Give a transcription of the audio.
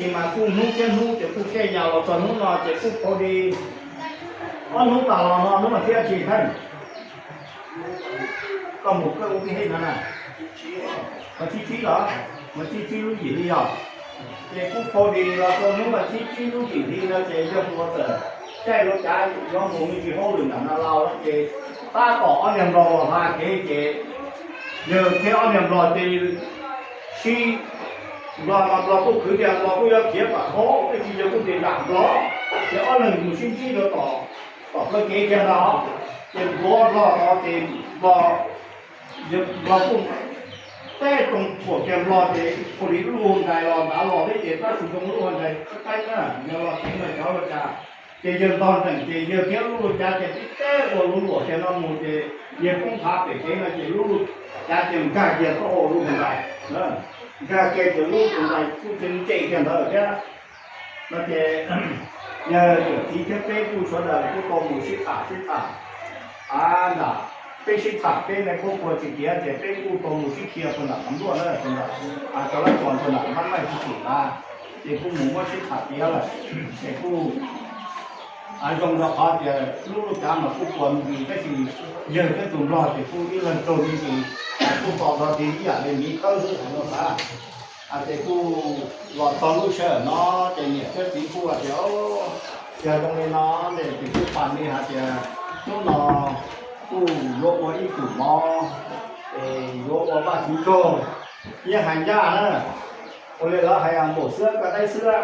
Ces mas kuj hnub thiab hnub ces kuj caij yam los txog hnub no ces kuj pau li ob hnub tas los no hnub mas thib dab tsi thiab? Koj mus koj ua tij hej no na, mas thib tsib los, mas thib tsib lub yim hli yog, ces kuj pau li los rau hnub mas thib tsib lub yim hli no ces yog tus txawm caij lub cav yuav mus me ntsis hauj lwm ntawm no los ces tab tom ob niag nplog los hla kev ces yawg thiab ob niag nplog ces sib nplog mas nplog kuj khwv tias nplog kuj yuav khiav pam thoob tab sis yawg kuj tias nram nplog, ces ob leeg mus sib ntsib rau tom, tom plawv kev kiag ntag. Ces nplog nplog no ces nplog, nplog kuj teb rau puam kiag nplog ces ua li lub luj ntais los ntav los thiab ces tab sis zoo lub luj ntais qab qab na, yog los tseev los cov ua cas, ces yawg ntog nteem ces yawg thiab lub luj cav ces tib teb ua luv luam kiag no mus ces yawg poob nthav pem kev no ces lub luj cav ces nkag kiag taub hau lub luj ntais, nkag kiag ces lub luj ntais kuj cia li nce kiag ntawd thiab. No ces yawg yawm txiv thiab peb kuj sawv daws kuj tau mus sib tham sib tham, a, nram peb sib tham peb me qhuab qhua tsis tiav ces peb kuj tau mus sib qhia rau nram qhov ntuaj na, rau nram, a, rau lab tso rau nram mab maij tsis tim na, ces kuj mus muab sib tham tiav lawm, ces kuj zoo rau qhov tias lub luj cav mas kuj puas me ntsis tab sis yawg thiab tus nplog ces kuj ib leeg raug me ntsis, kuj tos nrog tig ib yam li miv khawb xwb hais no xav. Ces kuj los txog lub sij hawm no ces niam thiab txiv kuj hais tias, yog zoo li no ces kuj pam li hais tias hnub no kuj yuav ua ib tug mov, es yuav ua Vaj Tswv tsaug, yeej hais ncaj na, ua li lawv hais npaum xwab koj daib xwab,